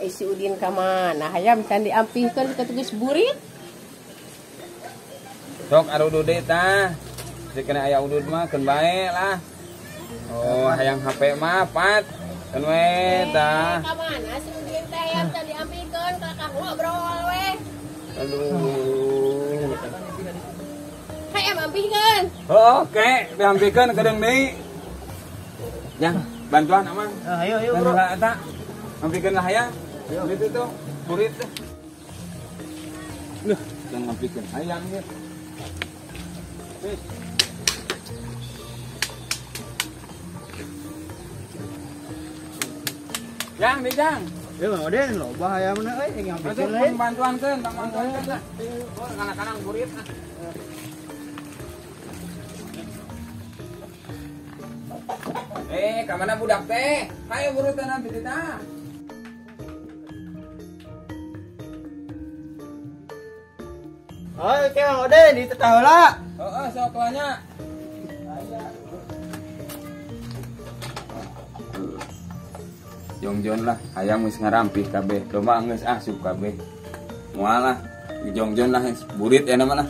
Si Udin ka mana? Hayam can diampihkeun ka geus burit. Sok arudud deui tah. Sikena aya udud mah keun bae lah. Oh, hayang HP mah pat. Keun we tah. Ka mana si Udin teh hayam can diampihkeun ka ngobrol we. Aduh. Hayam ampihkeun. Heuh, ke diampihkeun kedeung deui. Jang, bantuan amang. Ayo ayo bro. Eta. Ampihkeun lah hayang. Itu tuh, burit teh. Duh, jangan ampihkeun hayang ge. Jang, di jang. Ya Mang Udin, loba hayamna euy, ngampikeun lain. Bantuankeun, bantuankeun lah. Oh, kanak-kanak burit ah. Ka mana budak teh? Hayo burutan nanti kita. Oh, oke Mang Udin, di tetah heula. Heeh, sok lah. Jongjon lah, hayam geus ngarampih kabeh, domba geus asup kabeh. Moal lah, jongjon lah burit ya nama lah.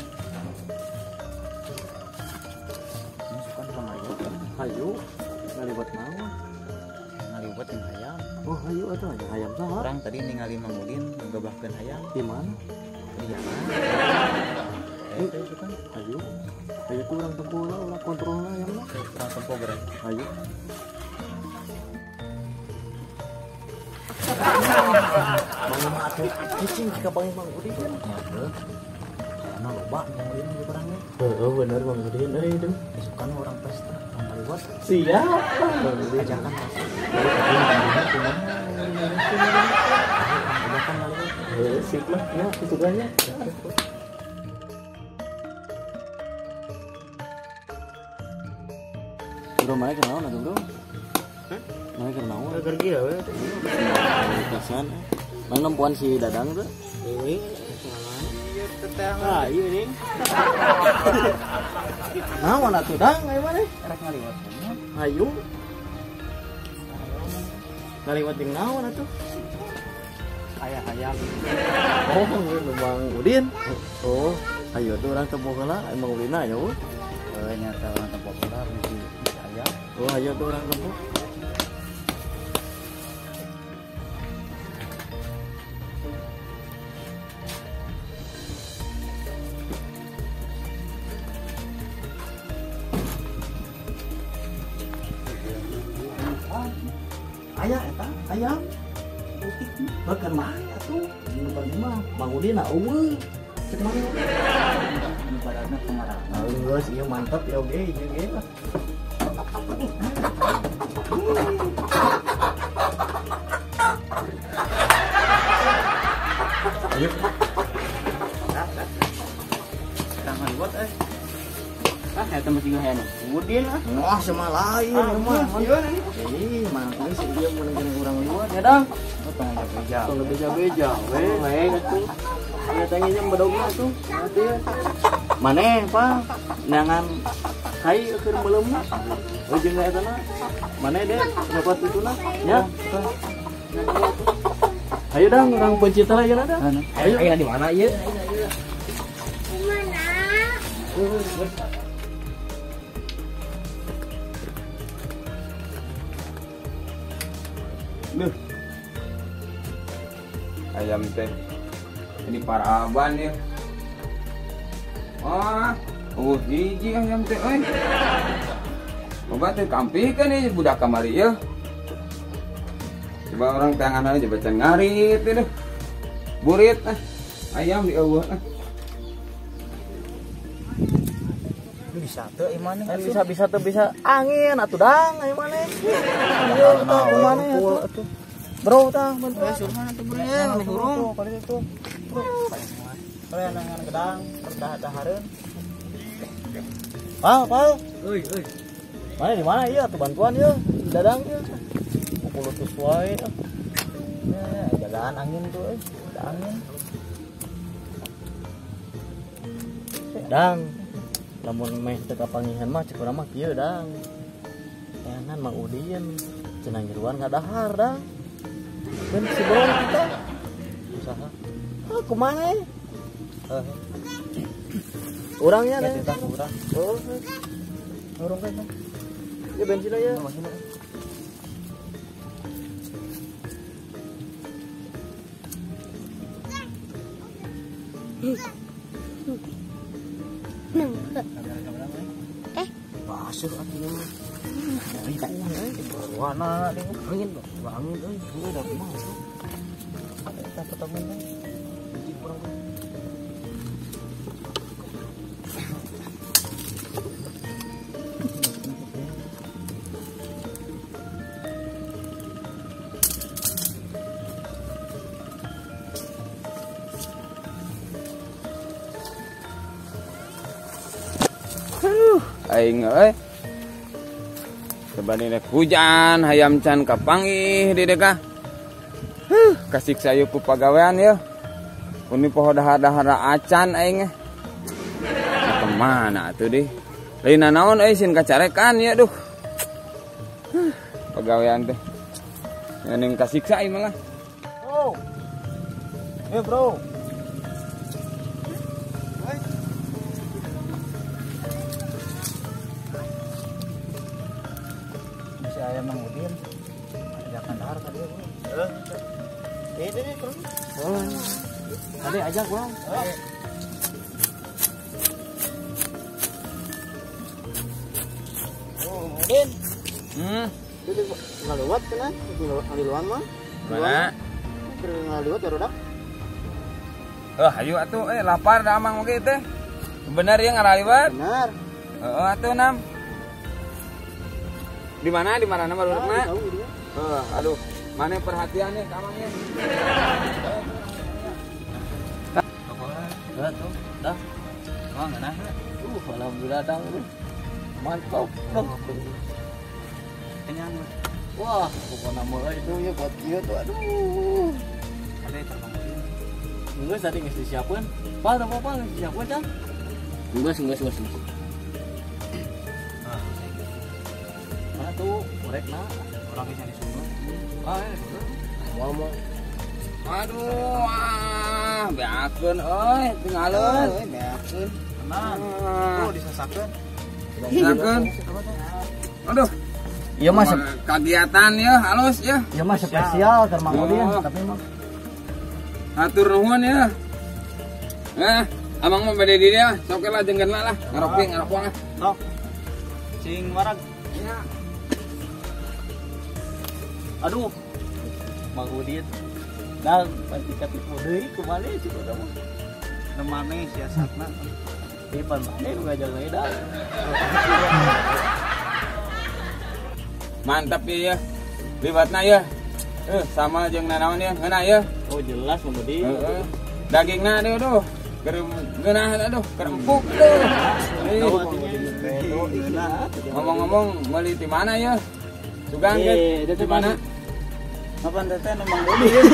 Hayu, ngaliwat naon? Ngaliwat jeung hayam. Oh, hayu atuh hayam saha? Urang tadi ningali Mang Udin ngegabahkeun hayam. Di mana? Di jalan. Eta itu kan hayu. Hayu tuh urang tempo lah, ulah kontrol lah hayamna. Urang tempo geura. Hayu. Mang atuh cicing ka panggil Mang Udin kan. Nya karena loba Mang Udin di urangnya. Heeh, bener Mang Udin euy itu. Isukan urang pesta urang ngaliwat. Siap Mang Udin. Ajakan masuk. Ajakan ngaliwat. Heuh, sip lah ya isukannya. Bro, mana kenaon atuh, Bro? Mana kenaon? Keur kieu we. Pisan. Mana nempuan si Dadang tuh? Euy, ah, iya nih. Naon atuh Dang, ayo mana? Rek ngaliwat. Hayu. Ngaliwat jeung naon atuh? Aya hayam. Oh, Mang Udin. Oh, hayu tuh urang tempo heula, Mang Udin aya euy. Heuh, nyata urang tempo heula bisi aya. Oh, hayu tuh urang tempo. Ayah eta ayam bahkan mah atuh nu mah Mang Udin eueuh cek mana nu badanna kumaha geus ieu mantap ya oge ieu ge lah. Ayo urang ngaliwat euy. Ah, eta mah juga hayang Udin ah. Wah, sama lain mah. Ih, mantap sih ieu mun urang liwat ya, Dang. Oh, tong beja-beja. Tong beja-beja we, we atuh. Ieu teh nya bedogna atuh. Nanti maneh, Pak? Nangan kai keur meuleumna. Oh, jeung eta na. Maneh deh dapat ituna nya. Ayo Dang, urang pencita lah ya, Dang. Ayo, ayo di mana ieu? Di mana? Duh. Ayam teh. Ini paraban ya. Wah, oh hiji ayam teh euy. Loba teh kampihkeun ieu budak kamari ieu. Coba orang tangan aja baca ngarit itu. Burit ah. Ayam di eueuh ah. Bisa teu ieu maneh? Bisa bisa teu bisa angin atuh Dang ieu maneh. Ieu tah maneh atuh. Bro tah bantuan. Suruhan atuh bro nya hurung. Kali itu. Bro. Kalian nangan gedang perdah-dahareun. Pal, pal. Euy, euy. Mana di mana ieu atuh bantuan ieu? Dadang ieu. Pukul wae. Ya, jagaan angin tuh euy. Ada angin. Dang. Lamun meh teu kapangihan mah cek urang mah kieu Dang. Teangan Mang Udin cenah ngiruan ngadahar Dang. Kan si Bro kita. Usaha. Ah, kumaha eh? Orangnya deh. Urang. Oh. Urang kan. Ya bensin aja. Basuh atuh mah. Warna angin angin euy, udah kumaha. Eta potongan teh. Kurang. Aing euy. Sebanding hujan hayam can kapanggih di deka. Huh, kasiksa ieu ku pagawean yeuh. Puni poho dahar-dahar acan aing. Kemana atuh deh? Lain naon euy sin kacarekan ya duh. Huh, pagawean teh. Ngening kasiksa ieu malah. Oh. Eh, bro. Ayam Mang Udin ajakan dahar tadi ya, bro. Ini terus. Tadi ajak, Bang. Oh, Mang Udin. Itu ngaliwat cenah, ngaliluan mah. Mana? Ngaliwat ya rodak. Hayu atuh lapar da amang oge teh. Bener ya ngaliwat? Bener. Heeh atuh nam. Di mana baru na? Aduh, mana perhatian nih kamangnya? Dah tuh, dah. Wah, ngeunah. Alhamdulillah dah. Mantap. Kenyang. Wah, pokoknya mah itu ya buat kieu tuh. Aduh. Ada terbang. Geus tadi geus disiapkeun. Pak, apa Pak geus disiapkeun, Cang? Geus. Mana tuh korekna orang bisa disuruh. Ah, mau. Aduh, ah, beakeun euy, tinggalin. Euy, beakeun. Tenang. Oh, disesakeun. Disesakeun. Aduh. Iya mah kegiatan ya halus ya. Iya mah spesial keur Mang Udin, tapi mah hatur nuhun ya. Nah, amang mah bade di dieu, sok lah jengkeun lah, ngaropi ngarokok ah. Sok. Sing warag. Iya. Aduh. Mang Udin. Dang pasti katipu deui kumaha cik urang mah. Nu maneh siasatna. Ieu pan maneh nu ngajak deui dang. Mantap ya. Liwatna ya. Sama jeung nanaon ya, ngeunah ya. Oh jelas Mang Udin. Heeh. Dagingna aduh. Keur ngeunah aduh, keur empuk tuh. Ngomong-ngomong meuli di mana ya? Sugan ge di mana? Apaan teteh nu Mang Udin?